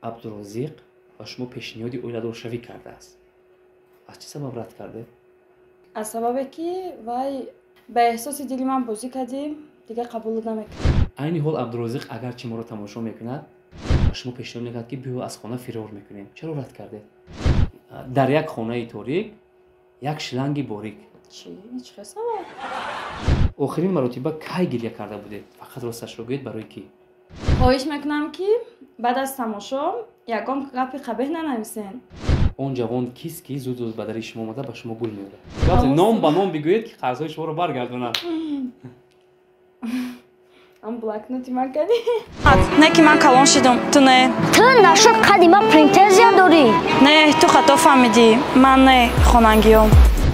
Абдурозиқ ба шумо пешниҳоди оиладоршавӣ кардааст. Аз чӣ сабаб рад кардед? Аз сабабе ки вай ба эҳсоси дили ман бозӣ кардим, дигар қабул намекард. Айни ҳол Абдурозиқ агарчи моро тамошо мекунад, ба шумо пешниҳод мекунад, ки биё, аз хона фирор мекунем. Чаро рад кардед? Дар як хонаи торик як шланги борик. Чӣ? Чӣ хел савол? Охирин маротиба кай гиря карда будед? Фақат росташро гӯед, барои кӣ? Хоҳиш мекунам, ки баъд аз тамошо ягон гапи қабеҳ нанависен. Он ҷавон кист, ки зуд зуд ба дари шумо омада, ба шумо гул меорад? Ном ба ном бигӯед, ки қарзҳои шуморо баргардонад. Ам блокноти ман кадӣ? Не, ки ман калон шидум, ту не. Ту нашуд қади ман претензия дорӣ. Не, ту хато фаҳмидӣ, ман не, хонангиём.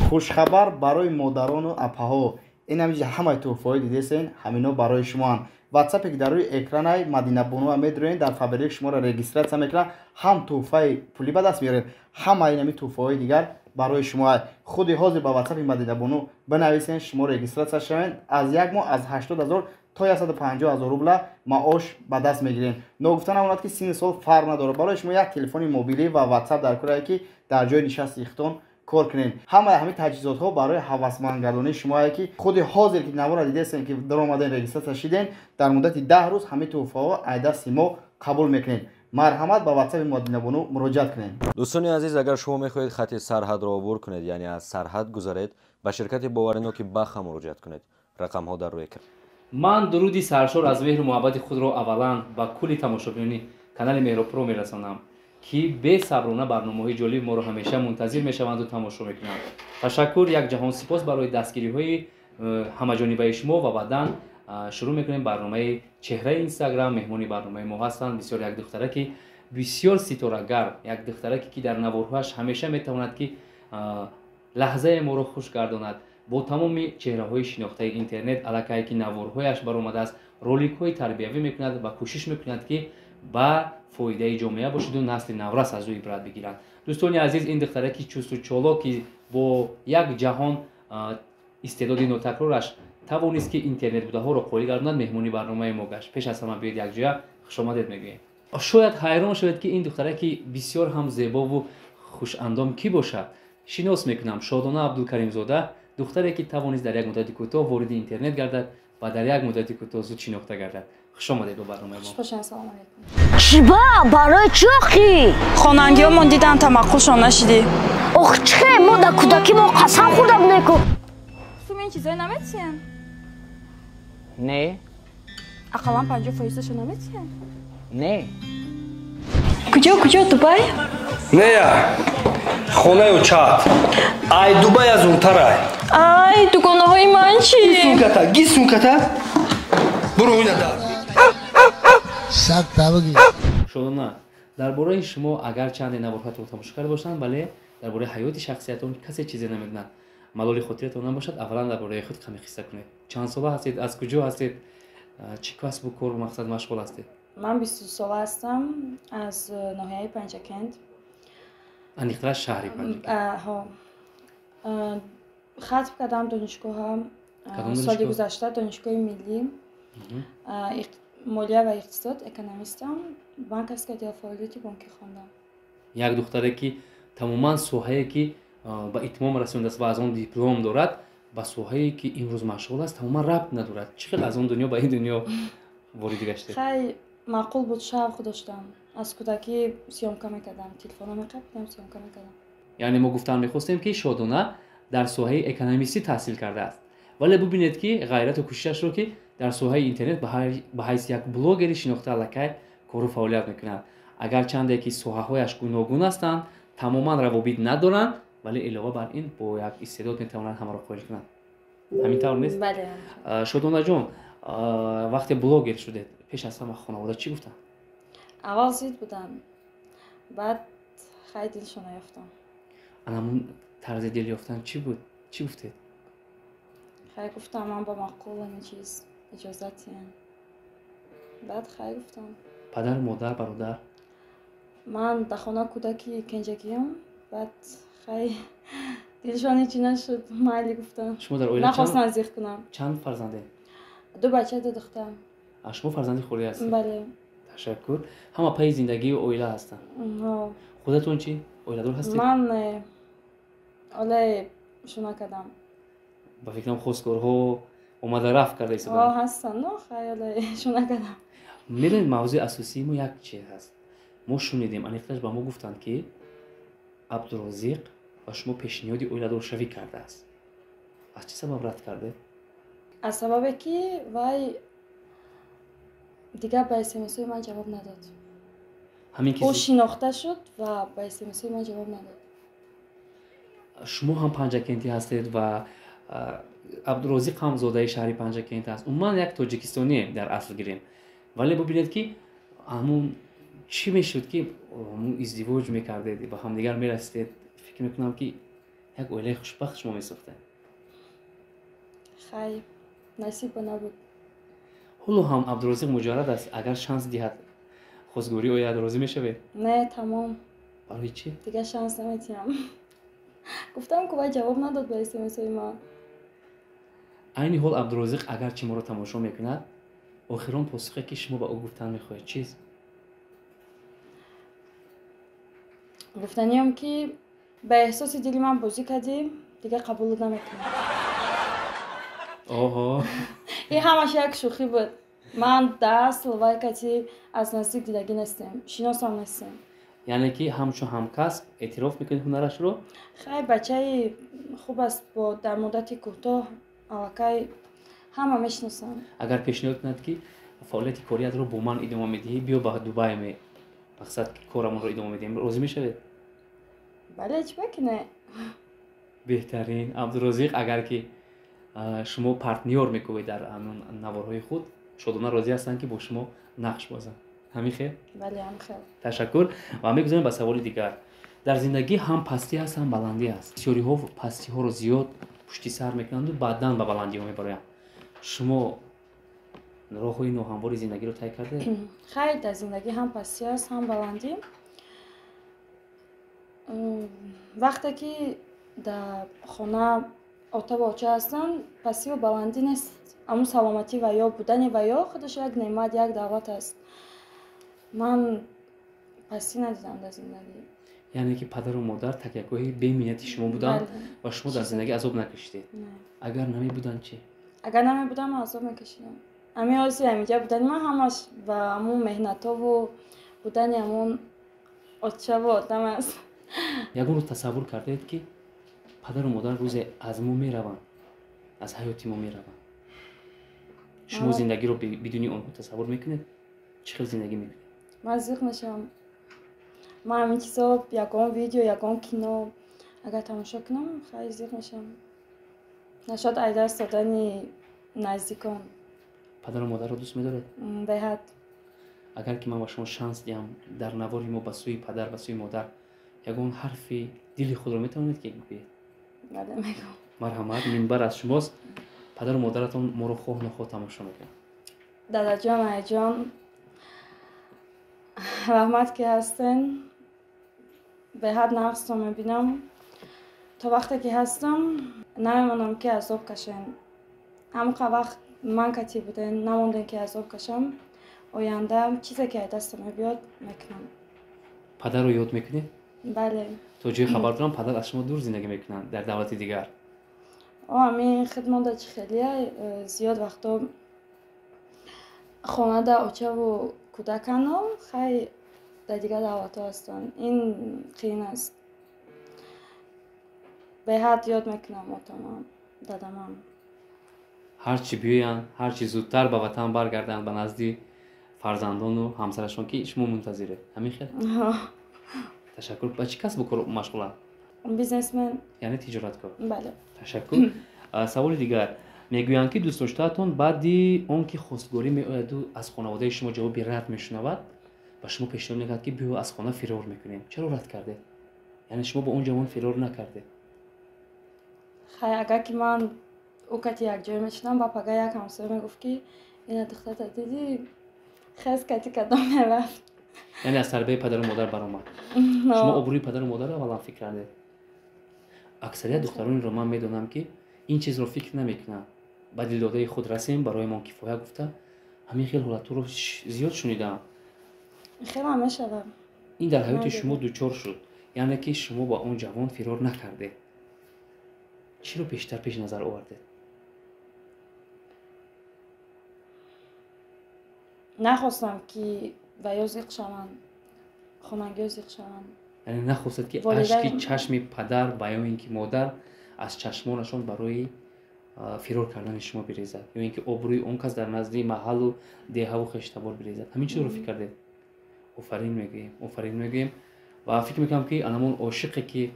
Хушхабар барои модарону апаҳо! Ин ҳамиҷа ҳамаи тӯҳфаҳои дидесен, ҳамино барои шумоанд. Ватсапе ки дар рӯи экранай Мадинабонуа медроен, дар Фаберлик шуморо регистрация мекунанд, ҳам тӯҳфаи пулӣ ба даст меоред, ҳамаи инами тӯҳфаҳои дигар барои шумо. Худи ҳозир ба ватсапи Мадинабону бинависен, шумо регистрация шавед, аз як моҳ аз 80 000 то 150 000 рубла маош ба даст мегиред. Ногуфта намонад, ки синни сол фарқ надорад. Барои шумо як телефони мобилӣ ва ватсап дар кӯрае, ки дар ҷои нишасти ихтон кор кунед. Ҳамаи ҳамин таҷҳизотҳо барои ҳавасмандгардонии шумое, ки худи ҳозир ки навора дидесен, ки даромаден, регистрация шиден, дар муддати 10 рӯз ҳамин тӯҳфаҳо ай дасти мо қабул мекунед. Марҳамат, ба ватсапи Мадинабону муроҷиат кунед. Дӯстони азиз, агар шумо мехоҳед хати сарҳадро убур кунед, яъне аз сарҳад гузаред, ба ширкати бовариноки Баха муроҷиат кунед. Рақамҳо дар рӯи экран. Ман дуруди саршор аз меҳру муҳаббати худро аввалан ба кулли тамошобинони канали Меҳробпуро мерасонам, ки бесаброна барномаҳои ҷолиби моро ҳамеша мунтазир мешаванду тамошо мекунанд. Ташаккур, як ҷаҳон сипос барои дастгириҳои ҳамаҷонибаи шумо. Ва баъдан шурӯъ мекунем барномаи «Чеҳраи Инстаграм». Меҳмони барномаи мо ҳастанд бисёр як духтараки бисёр ситорагар, як духтараке, ки дар наворҳояш ҳамеша метавонад, ки лаҳзаи моро хуш гардонад. Бо тамоми чеҳраҳои шинохтаи интернет аллакай ки наворҳояш баромадааст, роликҳои тарбиявӣ мекунад ва кӯшиш мекунад, ки ба фоидаи ҷомеа бошиду насли наврас аз ӯ ибрат бигиранд. Дӯстони азиз, ин духтараки чусту чолок, ки бо як ҷаҳон истеъдоди нотакрораш тавонист, ки интернет будаҳоро қоил гардонад, меҳмони барномаи мо гашт. Пеш аз ҳама биёед, якҷоя хушомадед мегӯем. Шояд ҳайрон шавед, ки ин духтараки бисёр ҳам зебову хушандом кӣ бошад. Шинос мекунам: Шодона Абдулкаримзода, духтаре, ки тавонист дар як муддати кӯтоҳ вориди интернет гардад ва дар як муддати кӯтоҳ зуд шинохта гардад. Хуш омадед ба барномаи мо. Хуш бошед, салому алайкум. Чиба, барои чӣ охи? Хонангиёмон дидан, тамаққулшон нашидӣ. Ох, чихе мо дар кӯдакӣ мо қасам хӯрда будем ку. Сум ин чизое наметиҳен? Не. Ақаллан 50 фоизашо наметиҳен? Не. Куҷо, куҷо, Дубай? Нея, хонаи очат ай Дубай аз унтарай. Ай, дугонаҳои ман чӣ? Сумката ги, сумката буро инада. Шодона, дар бораи шумо агар чанде наворҳоятонро тамошо карда бошанд, вале дар бораи ҳаёти шахсиятон касе чизе намедонад. Малоли хотиратон набошад, аввалан дар бораи худ каме қисса кунед. Чанд сола ҳастед, аз куҷо ҳастед, чӣ касбу кору мақсад машғул ҳастед? Ман 20 сола ҳастам, аз ноҳияи Панҷакент. Аниқтар, шаҳри Панҷакент. Ҳо, хатм кардам донишгоҳа Кадом соли донишгоҳ? гузашта, Донишгоҳи миллӣ, молия ва иқтисод, экономистам, банковское дело, фаъолияти бонкӣ хондам. Як духтаре, ки тамоман соҳае, ки ба итмом расондааст ва аз он диплом дорад, ба соҳае, ки имрӯз машғул аст, тамоман рабт надорад. Чӣ хел аз он дунё ба ин дунё ворид гаштед? Хай, маъқул буд, шавқ доштам. Аз кӯдакӣ съёмка мекардам, телефонро меқапидам, съёмка мекардам. Яъне мо гуфтан мехостем, ки Шодона дар соҳаи экономистӣ таҳсил кардааст, вале бубинед, ки ғайрату кӯшишашро, ки дар соҳаи интернет ба ҳайси як блогери шинохта аллакай кору фаъолият мекунад. Агарчанде ки соҳаҳояш гуногун ҳастанд, тамоман равобит надоранд, вале илова бар ин бо як истеъдод метавонанд ҳамаро қоил кунанд. Ҳамин тавр нест? Бале. Шодонаҷон, вақте блогер шудед, пеш аз ҳама хонавода чӣ гуфтанд? Аввал зид будам, баъд хай, дилшона ёфтам. Анамун тарзи дил ёфтан чӣ буд? Чӣ гуфтед? Хай, гуфтам, ман ба маъқул ҳамин чиз, иҷозат диҳем. Баъд хай, гуфтам. Падар, модар, бародар? Ман дар хона кӯдаки кенҷагиам. Баъд хай, дилшон ҳечи нашуд, майли гуфтам. Шумо дар оила Нахостам зиқ кунам. чанд фарзандед? Ду бача, ду духтар. Шумо фарзанди хурдӣ ҳастед? Бале. Ташаккур. Ҳама пайи зиндагии оила ҳастанд. Худатон чӣ? Оиладор ҳастед? Ман оле шу накардам. Ба фикрам хостгорҳо омада рафт карда истоданд. Ҳастанд, но хай оле шу накардам. Медонед, мавзӯи асосии мо як чиз ҳаст. Мо шунидем, аниқтараш ба мо гуфтанд, ки Абдурозиқ ба шумо пешниҳоди оиладоршавӣ кардааст. Аз чӣ сабаб рад кардед? Аз сабабе ки вай дигар ба смсҳои ман ҷавоб надод. Ӯ шинохта шуд ва ба смсҳои ман ҷавоб надод. Шумо ҳам панҷакентӣ ҳастед ва Абдурозиқ ҳам зодаи шаҳри Панҷакент аст. Умуман як тоҷикистоние дар асл гирем. Вале бубинед, ки ҳамун чӣ мешуд, ки ҳамун издивоҷ мекардед, ба ҳамдигар мерасидед. Фикр мекунам, ки як оилаи хушбахт шумо месохтед. Хай, насиба набуд. Ҳоло ҳам Абдурозиқ муҷаррад аст. Агар шанс диҳад, хостгорӣ ояд, розӣ мешавед? Не, тамом. Барои чӣ? Дигар шанс наметиҳам. Гуфтам, ку вай ҷавоб надод ба смсҳои ман. Айни ҳол Абдурозиқ агарчи моро тамошо мекунад, охирон посухе, ки шумо ба ӯ гуфтан мехоҳед, чист? Гуфтаниам, ки ба эҳсоси дили ман бозӣ кардӣ, дигар қабулот намекунам. Оҳо. Ин ҳамаш як шӯхӣ буд. Ман дар асл вай кати аз наздик дидагӣ нестем, шиносам нестем. Яъне ки ҳамчун ҳамкасб эътироф мекунед ҳунарашро? Хай, бачаи хуб аст, бо дар муддати кӯтоҳ аллакай ҳама мешиносанд. Агар пешниҳод кунад, ки фаъолияти кориятро бо ман идома медиҳӣ, биё ба Дубай, мақсад корамонро идома медиҳем, розӣ мешавед? Бале, чӣ ба ки не? Беҳтарин. Абдурозиқ, агар ки шумо партнёр мекунед дар наворҳои худ, шодона розӣ ҳастанд, ки бо шумо нақш бозанд. Ҳамин хел? Бале, ҳамин хел. Ташаккур. Ва мегузарем ба саволи дигар. Дар зиндагӣ ҳам пастӣ ҳаст, ҳам баландӣ ҳаст. Бисёриҳо пастиҳоро зиёд пушти сар мекунанду баъдан ба баландиҳо мебароянд. Шумо роҳҳои ноҳамвори зиндагиро тай кардед? Хай, дар зиндагӣ ҳам пастӣ аст, ҳам баландӣ. Вақте ки дар хона отаву оча ҳастанд, пастиву баландӣ нест. Аммо саломатӣ ва ё будани ва ё худаш як неъмат, як давлат аст. Ман пастӣ надидам дар зиндагӣ. Яъне ки падару модар такягоҳи беминнати шумо буданд ва шумо дар зиндагӣ азоб накашидед. Агар намебуданд чӣ? Агар намебудам, ман азоб мекашидам. Ҳамин ҳози ҳаминҷа будани ман ҳамаш ба ҳамун меҳнатову будани ҳамун очаву одам аст. Ягон рӯз тасаввур кардед, ки падару модар рӯзе аз мо мераванд, аз ҳаёти мо мераванд? Шумо зиндагиро бидуни онҳо тасаввур мекунед? Чӣ хел зиндагӣ мекунед? Ман зиқ мешавам. Ман ҳамин чизо, ягон видео, ягон кино агар тамошо кунам, хай, зиқ мешавам. Нашояд ай даст додани наздикон. Падару модарро дӯст медоред? Беҳад. Агар ки ман ба шумо шанс диҳам, дар навори мо ба сӯи падар, ба сӯи модар ягон ҳарфи дили худро метавонед ки гӯед? Бале, мегӯям. Марҳамат, минбар аз шумост. Падару модаратон моро хоҳ нохоҳ тамошо мекунанд. Дадаҷон, аяҷон, раҳмат, ки ҳастен. Беҳад нақсто мебинам. То вақте ки ҳастам, намемонам, ки азоб кашен. Ҳамқа вақт ман кати буден, намондем, ки азоб кашам. Оянда чизе ки аз дастам мебиёд, мекунам. Падарро ёд мекунед? Бале. То ҷое хабар дорам, падар аз шумо дур зиндагӣ мекунанд, дар давлати дигар. О, ҳамин хидмонда чӣ хелия, зиёд вақто хонада очаву кӯдакано, хай, дар дигар давлатҳо ҳастанд. Ин қиин аст. Беҳад ёд мекунам отамам, дадамам. Ҳарчи биёянд, ҳарчи зудтар ба ватан баргарданд, ба назди фарзандону ҳамсарашон, ки шумо мунтазиред. Ҳамин хел? Ташаккур. Ба чӣ касбу кор машғуланд? Бизнесмен. Яъне тиҷораткор? Бале. Ташаккур. Саволи дигар. Мегӯянд, ки дӯстдоштаатон баъди он ки хостгорӣ меояду аз хонаводаи шумо ҷавоби рад мешунавад, ба шумо пешниҳод мекунад, ки биё, аз хона фирор мекунем. Чаро рад кардед? Яъне шумо бо он ҷавон фирор накардед? Хай, агар ки ман ӯ кати якҷоя мешудам, ба пага як ҳамсоя мегуфт, ки ина духтарта дидӣ, хез кати кадом мерафт. Яъне аз тарбияи падару модар баромад. Шумо обрӯи падару модарро аввалан фикр кардед. Аксарият духтаронеро ман медонам, ки ин чизро фикр намекунанд. Ба дилдодаи худ расем, барои мон кифоя гуфта, ҳамин хел ҳолатҳоро зиёд шунидаам. Хеле мешавад. Ин дар ҳаёти шумо дучор шуд, яъне ки шумо ба он ҷавон фирор накардед. Чиро бештар пеш назар овардед? Нахостам ки ва ё зиқ шаванд, хонагиё зиқ шаванд. Яъне нахостед ки ашки чашми падар ва ё ин ки модар аз чашмонашон барои фирор кардани шумо бирезад, ё ин ки обрӯи он кас дар назди маҳаллу деҳаву хештабор бирезад. Ҳамин чизро фикр кардед? Офарин мегӯем, офарин мегӯем. Ва фикр мекунам ки анамон ошиқе ки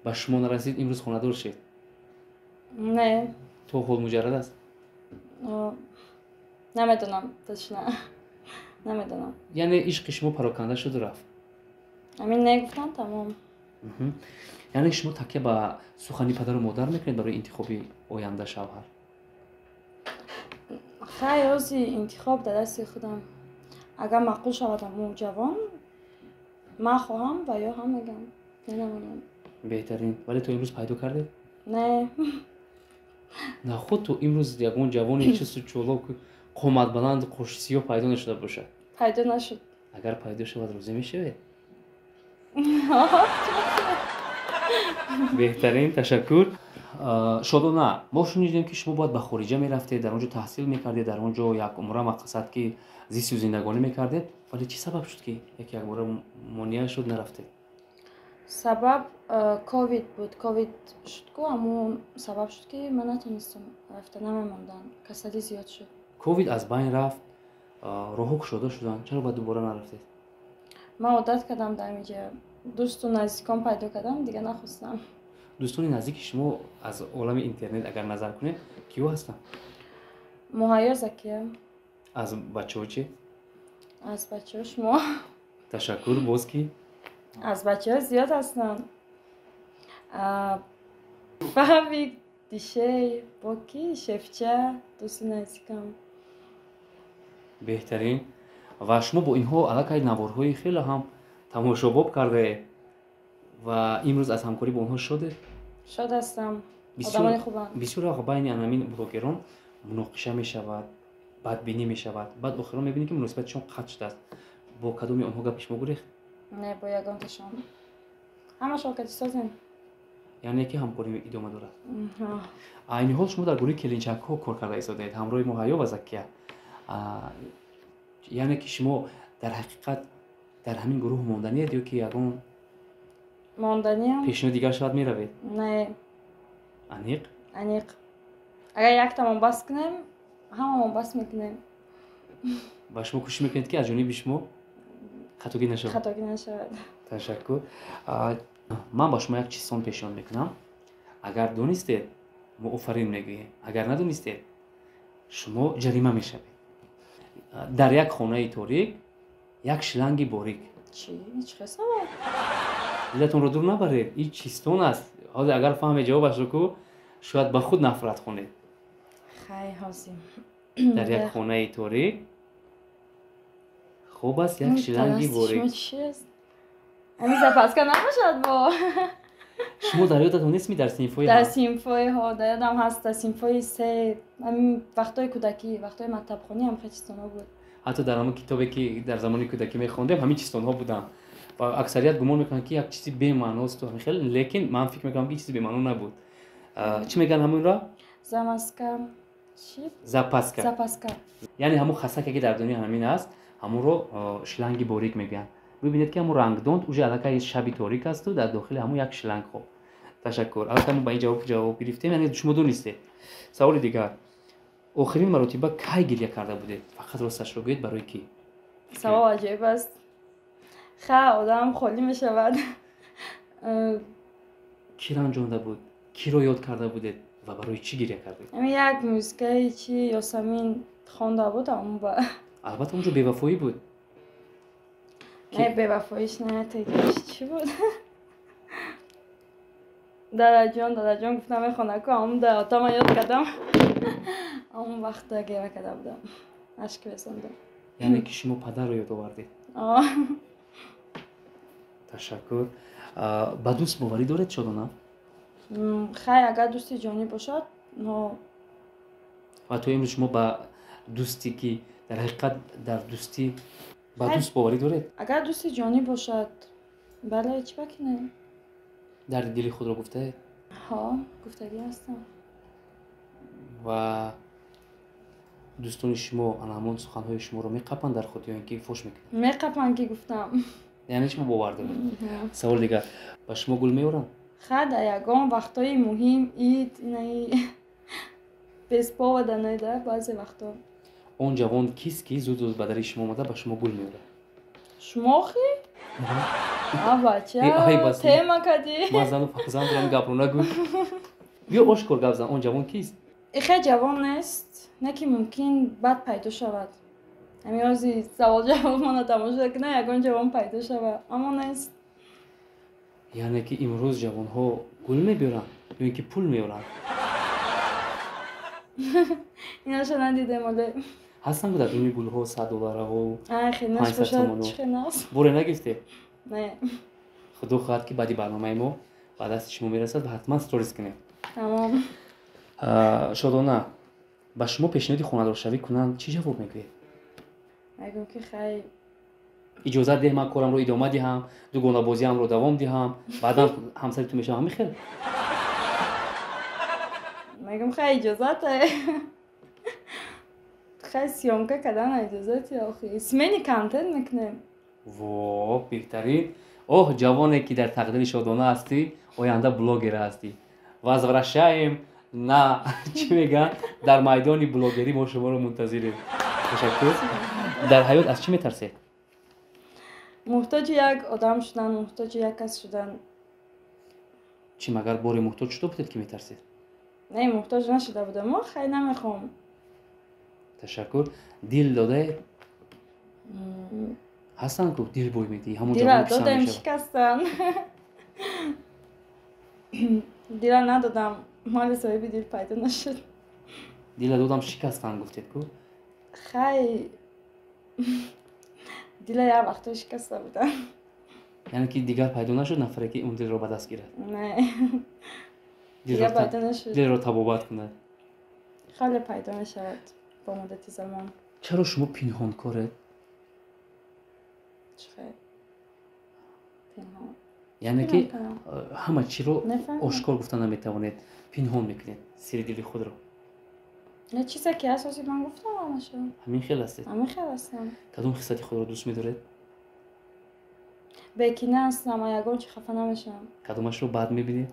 ба шумо нарасид, имрӯз хонадор шед. Не. То ҳол муҷаррад аст? Намедонам, точно. Намедонам. Яъне ишқи шумо пароканда шуду рафт? Ҳамин не гуфтам, тамом. Яъне шумо такя ба сухани падару модар мекунед барои интихоби оянда шавҳар? Хай, ози интихоб дар дасти худам. Агар маъқул шавад ҳамун ҷавон, ман хоҳам ва ё ҳам мегам. Намедонам. Беҳтарин. Вале то имрӯз пайдо кардед? Не. На худ то имрӯз ягон ҷавони чусту чолок, қоматбаланду қошсиёҳ пайдо нашуда бошад? Пайдо нашуд. Агар пайдо шавад, розӣ мешавед? Беҳтарин, ташаккур. Шодона, мо шунидем ки шумо бояд ба хориҷа мерафтед, дар он ҷо таҳсил мекардед, дар он ҷо як умра мақсад ки зисту зиндагонӣ мекардед, вале чӣ сабаб шуд ки яке якбора монеа шуд, нарафтед? Сабаб ковид буд. Ковид шуд ку, ҳамун сабаб шуд ки ман натонистам рафта, намемондам, касалӣ зиёд шуд. Ковид аз байн рафт, роҳҳо кушода шуданд, чаро баъд дубора нарафтед? Ман одат кардам дар инҷа, дӯсту наздикон пайдо кардам, дига нахостам. Дӯстони наздики шумо аз олами интернет агар назар кунем, киҳо ҳастанд? Муҳайё, Закия. Аз бачаҳо чӣ? Аз бачаҳо шумо. Ташаккур. Боз ки? Аз бачаҳо зиёд ҳастанд. Фавик, Дишей, Боки, Шефча, дӯсти наздикам. Беҳтарин. Ва шумо бо инҳо аллакай наворҳои хеле ҳам тамошобоб кардаед ва имрӯз аз ҳамкорӣ бо онҳо шодед? Шод ҳастам. Одамони хубанд. Бисёр вақт байни анамин блогерон муноқиша мешавад, бадбинӣ мешавад, баъд охирон мебинед ки муносибатшон қатъ шудааст. Бо кадоми онҳо гапи шумо гурехт? Не, бо ягонташон. Ҳамашон кати созем. Яъне ки ҳамкорӣ идома дорад. Айни ҳол шумо дар гурӯҳи келинчакҳо кор карда истодаед ҳамроҳи Муҳайё ва Закия. Яъне ки шумо дар ҳақиқат дар ҳамин гурӯҳ монданиед ё ки ягон монданиам? Пешниҳод дигар шавад меравед? Не. Аниқ? Аниқ. Агар яктамон бас кунем, ҳамамон бас мекунем. Ва шумо кӯшиш мекунед ки аз ҷониби шумо хатогӣ нашавад? Хатогӣ нашавад. Ташаккур. Ман ба шумо як чизсон пешниҳод мекунам. Агар донистед, мо офарин мегӯем. Агар надонистед, шумо ҷарима мешавед. Дар як хонаи торик як шланги борик. Чӣ? Чӣ хел савол? Дилатонро дур набаред, ин чистон аст. Ҳозир агар фаҳме ҷавобашро ку, шояд ба худ нафрат хонед. Хай, ҳозир. Дар як хонаи торик хоб аст як шланги борик. Ҳамин запаска набошад бо. Шумо дар ёдатон нестми дар синфҳои? Дар синфҳои ҳо, дар ёдам ҳаст, дар синфҳои се, ҳамин вақтҳои кӯдакӣ, вақтҳои мактабхонӣ ҳам хеле чистонҳо буд. Ҳатто дар ҳамон китобе ки дар замони кӯдакӣ мехондем, ҳамин чистонҳо буданд. Ва аксарият гумон мекунанд ки як чизи бемаъносту ҳамин хел, лекин ман фикр мекунам ки чизи бемаъно набуд. Чӣ мегӯянд ҳамонро? Замазка. Чӣ? Запаска. Запаска. Яъне ҳамон хасаке ки дар дунё ҳамин аст, ҳамонро шланги борик мегӯянд. Бибинед ки ҳамон рангдонд уже аллакай шаби торик асту дар дохили ҳамон як шланг хоб. Ташаккур. Аллакай мо ба ин ҷавоб гирифтем, яъне шумо донистед. Саволи дигар. Охирин маротиба кай гиря карда будед? Фақат росташро гӯед, барои кӣ? Савол аҷоиб аст. Ха, одам холӣ мешавад. Кӣ ранҷонда буд? Киро ёд карда будед ва барои чӣ гиря кардед? Ҳамин як музикаи чи Ёсамин хонда буд, ҳамон ба. Албатта онҷо бевафоӣ буд. Не, бевафоиш не, тегиш чӣ буд? Дадаҷон, дадаҷон гуфтам мехонда ку, ҳамон да отама ёд кардам. Ҳамон вақт гиря карда будам. Ашк резондам. Яъне ки шумо падарро ёд овардед? Ташаккур. Ба дӯст боварӣ доред, Шодона? Хай, агар дӯсти ҷонӣ бошад, но. Ва то имрӯз шумо ба дӯсте ки дар ҳақиқат дар дӯстӣ Ба дӯст боварӣ доред? Агар дӯсти ҷонӣ бошад, бале, чӣ ба ки не? Дарди дили худро гуфтаед? Ҳо, гуфтагӣ ҳастам. Ва дӯстони шумо ана ҳамон суханҳои шуморо меқапанд дар худ ё ин ки фош мекунанд? Меқапанд, ки гуфтам. Яъне шумо бовар доред? Саволи дигар: ба шумо гул меоранд? Ха, дар ягон вақтҳои муҳим, ид, инаи без повода не, да, баъзе вақтҳо. Он ҷавон кист, ки зуд зуд ба дари шумо омада, ба шумо гул меорад? Шумо хи? А, бача, тема кадӣ. Ман зану фарзанд дорам, гапро нагӯ. Биё, ошкор гап зан, он ҷавон кист? Ихе ҷавон нест, не ки мумкин баъд пайдо шавад. Ҳамин ози савол-ҷавобмона тамошо кунад, ягон ҷавон пайдо шавад, аммо нест. Яъне ки имрӯз ҷавонҳо гул мебиёранд ё ин ки пул меоранд? Инаша надидем оле. Ҳастанд дар дуни гулҳо 100 доллараҳо, 500 сомоно. Боре нагирифте? Не. Худо хоҳад, ки баъди барномаи мо ба дасти шумо мерасад ва ҳатман сторис кунем. Тамом. Шодона, ба шумо пешниҳоди хонадоршавӣ кунанд, чӣ ҷавоб мегӯед? Мегӯям, ки хай, иҷозат деҳ, ман корамро идома диҳам, дугонабозиамро давом диҳам, баъдан ҳамсари ту мешавам, ҳамин хел? Мегӯям, хай, иҷозате. Хай, съёмка кардан иҷозати, охи смени контент мекунем. Во, беҳтарин! Оҳ, ҷавоне, ки дар тақдири Шодона ҳастӣ, оянда блогер ҳастӣ. Возвращаем на, чӣ мегӯянд, дар майдони блогерӣ мо шуморо мунтазирем. Ташаккур. Дар ҳаёт аз чӣ метарсед? Муҳтоҷи як одам шудан, муҳтоҷи як кас шудан. Чӣ, магар боре муҳтоҷ шуда будед, ки метарсед? Не, муҳтоҷ нашуда будам, хай, намехоҳам. Ташаккур. Дил додаед? Ҳастанд ку, дил бой медиҳӣ, ҳамон Дила додем, шикастан. Дила надодам, моли соҳиби дил пайдо нашуд. Дила додам, шикастан, гуфтед ку? Хай, дила як вақто шикаста будам. Яъне ки дигар пайдо нашуд нафаре, ки он дилро ба даст гирад? Не, дигар пайдо нашуд. Дилро табобат кунад? Хеле пайдо мешавад бо муддати замон. Чаро шумо пинҳонкоред? Чӣ хел пинҳон? Яъне ки ҳама чиро ошкор гуфта наметавонед, пинҳон мекунед сири дили худро. Не, чизе ки ҳаст, ҳозир ман гуфтам ҳамаша. Ҳамин хел ҳастед? Ҳамин хел ҳастам. Кадом хислати худро дӯст медоред? Бекина ҳастам, ягон чи хафа намешавам. Кадомашро бад мебинед?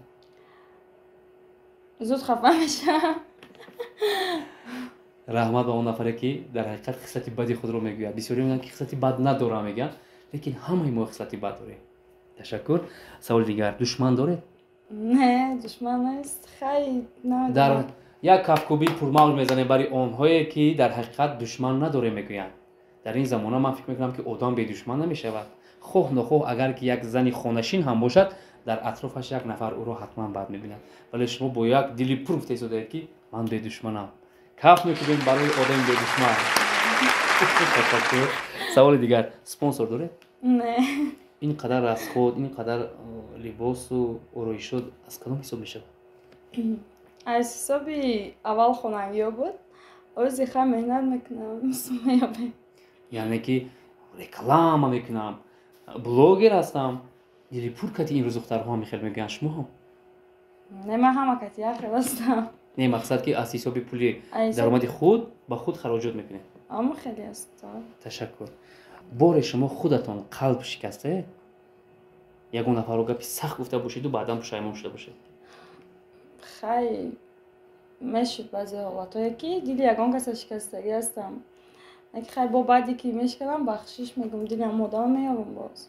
Зуд хафа мешавам. Раҳмат ба он нафаре, ки дар ҳақиқат хислати бади худро мегӯяд. Бисёре мегӯянд, ки хислати бад надорам, мегӯянд, лекин ҳамаи мо хислати бад дорем. Ташаккур. Саволи дигар: душман доред? Не, душман нест, хай. Дар як кафкӯбии пурмавҷ мезанем барои онҳое, ки дар ҳақиқат душман надорем мегӯянд. Дар ин замона ман фикр мекунам, ки одам бедушман намешавад. Хоҳ нохоҳ, агар ки як зани хонашин ҳам бошад, дар атрофаш як нафар ӯро ҳатман бад мебинад. Вале шумо бо як дили пур гуфта истодаед, ки ман бедушманам. Каф мекунем барои одами бедушман. Ташаккур. Саволи дигар: спонсор доред? Не. Ин қадар расход, ин қадар либосу ороишот аз кадом ҳисоб мешавад? Аз ҳисоби аввал хонангиҳо буд, ози хай, меҳнат мекунам, меёбем. Яъне ки реклама мекунам, блогер ҳастам, дили пур кати. Имрӯз духтарҳо ҳам хел мегӯянд, шумо ҳам? Не, ман ҳама кати як хел ҳастам. Не, мақсад, ки аз ҳисоби пули даромади худ ба худ хароҷот мекунед. Ама хеле аст. Ташаккур. Боре шумо худатон қалб шикастаед? Ягон нафарро гапи сахт гуфта бошеду баъдан пушаймон шуда бошед? Хай, мешуд баъзе ҳолатҳое, ки дили ягон каса шикастагӣ ҳастам. Ки хай, бо баъде ки мешиканам, бахшиш мегӯм, дили ҳам одама меёбам боз.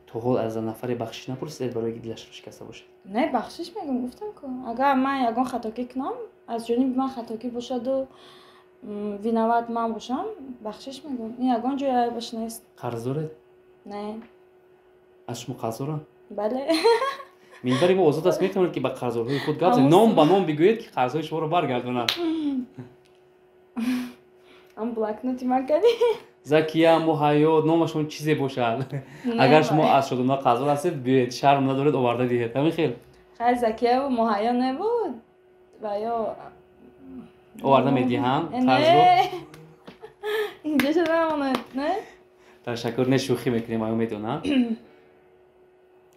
То ҳол аз нафаре бахшиш напурсидед, барое ки дилашро шикаста бошед? Не, бахшиш мегӯм, гуфтам ку, агар ман ягон хатокӣ кунам, аз ҷониби ман хатокӣ бошаду виноват ман бошам, бахшиш мегӯм. Ин ягон ҷои айбаш нест. Қарз доред? Не. Аз шумо қарз доранд? Бале. Минбари мо озод аст, метавонед, ки ба қарздорҳои худ гап занед, ном ба ном бигӯед, ки қарзҳои шуморо баргардонанд. Ам блокноти ман кани. Закия, Муҳайё, номашон чизе бошад. Агар шумо аз Шодона қарздор ҳастед, биёед, шарм надоред, оварда диҳед, ҳамин хел. Хай, Закияву Муҳайё небуд ва ё оварда медиҳанд қарзро. Инҷо шуда намонад, не. Ташаккур, не, шӯхӣ мекунем, аю медонам.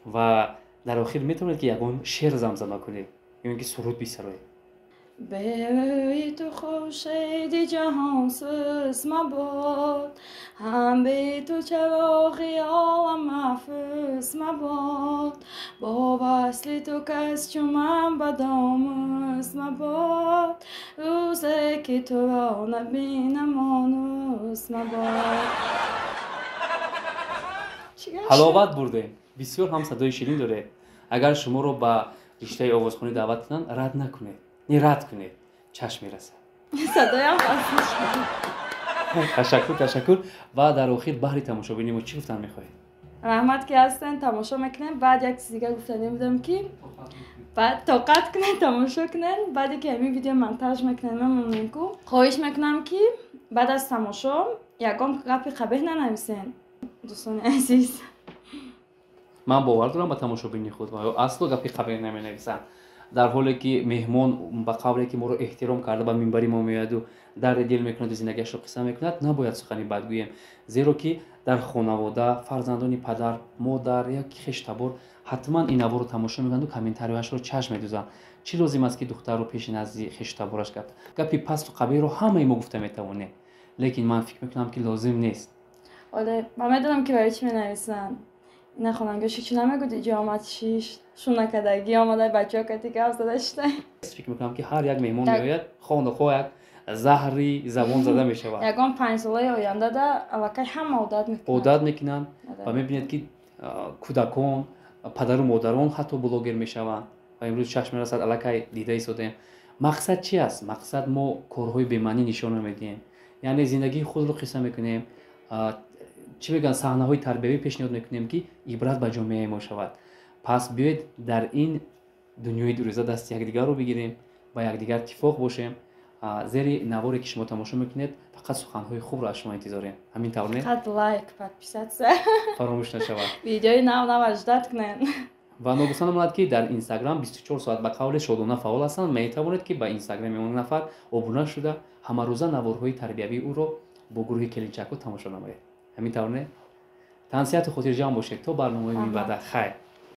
Ва дар охир метавонед, ки ягон шеър замзама кунед ё ин ки суруд бисароед. Бе ту хуршеди ҷаҳон сус мабод, ҳам бе ту чароғи олам маҳфуз мабод. Бо васли ту кас чу ман бадомӯз мабод, рӯзе ки туро набинам, онӯз мабод. Ҳаловат бурдем. Бисёр ҳам садои ширин доред. Агар шуморо ба риштаи овозхонӣ даъват кунанд, рад накунед, не, рад кунед, чашм мерасад. Садоям. Ташаккур, ташаккур. Ва дар охир баҳри тамошобини мо чӣ гуфтан мехоҳед? Раҳмат, ки ҳастен, тамошо мекунем. Баъд як чиз дигар гуфтанӣ будам, ки баъд тоқат кунед, тамошо кунед. Баъде ки ҳамин видео монтаж мекунем, мемонем ку, хоҳиш мекунам, ки баъд аз тамошо ягон гапи қабеҳ нанависен, дӯстони азиз. Ман бовар дорам ба тамошобини худ ва асло гапи қабеҳ наменависанд, дар ҳоле ки меҳмон ба қавле ки моро эҳтиром карда, ба минбари мо меояду дарди дил мекунаду зиндагиашро қисса мекунад, набояд сухани бад гӯем, зеро ки дар хонавода фарзандони падар, модар ё хештабор ҳатман ин наворо тамошо мекунанду комментарияшро чашм медӯзанд. Чӣ лозим аст, ки духтарро пеши назди хештабораш гапи пасту қабеҳро ҳамаи мо гуфта метавонем, лекин ман фикр мекунам, ки лозим нест. Оле, ман медонам, ки барои чӣ менависанд. Ина хонангоши чӣ намегӯд, иҷо омад, шиш шунакадагӣ омада, бачаҳо кати гап зада шида. Фикр мекунам, ки ҳар як меҳмон меояд, хонухоҳ як заҳри забон зада мешавад. Ягон 5 солаи ояндада аллакай ҳама одат мекунанд. Одат мекунанд ва мебинед, ки кӯдакон, падару модарон ҳатто блогер мешаванд. Ва имрӯз чашм мерасад, аллакай дида истодем. Мақсад чи аст? Мақсад, мо корҳои бемаънӣ нишон намедиҳем, яъне зиндагии худро қисса мекунем, чӣ мегӯянд, саҳнаҳои тарбиявӣ пешниҳод мекунем, ки ибрат ба ҷомеаи мо шавад. Пас биёед, дар ин дунёи дурӯза дасти якдигарро бигирем, ба якдигар иттифоқ бошем. Зери наворе ки шумо тамошо мекунед, фақат суханҳои хубро аз шумо интизорем. Ҳамин тавр, не? Фақат лайк, подписаться. Фаромӯш нашавад. Видеои нав нав ждать кунед. Ва ногуфта намонад, ки дар Инстаграм 24 соат ба қавле Шодона фаъол ҳастанд. Метавонед, ки ба Инстаграми он нафар обуна шуда, ҳамарӯза наворҳои тарбиявии ӯро бо гурӯҳи келинчакҳо тамошо намоед. Ҳамин тавр, не? Тансиҳату хотирҷамъ бошед то барномаи минбаъда. Хайр.